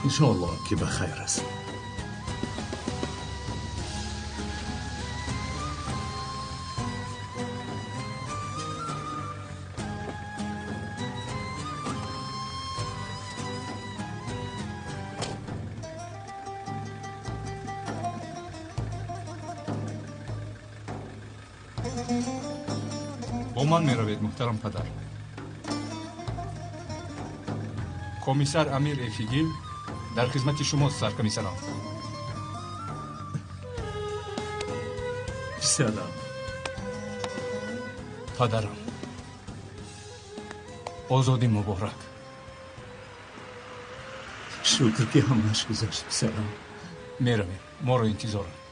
Иншоаллоҳ, ки ба хайр аст. Бо ман меравед, муҳтарам падар. Комиссар Амир Эфигил дар хизмати шумост, саркомиссарам. Писарам. Падарам, озодӣ муборак. Шукр, ки ҳамааш гузашт, писарам. Меравем, моро интизоранд.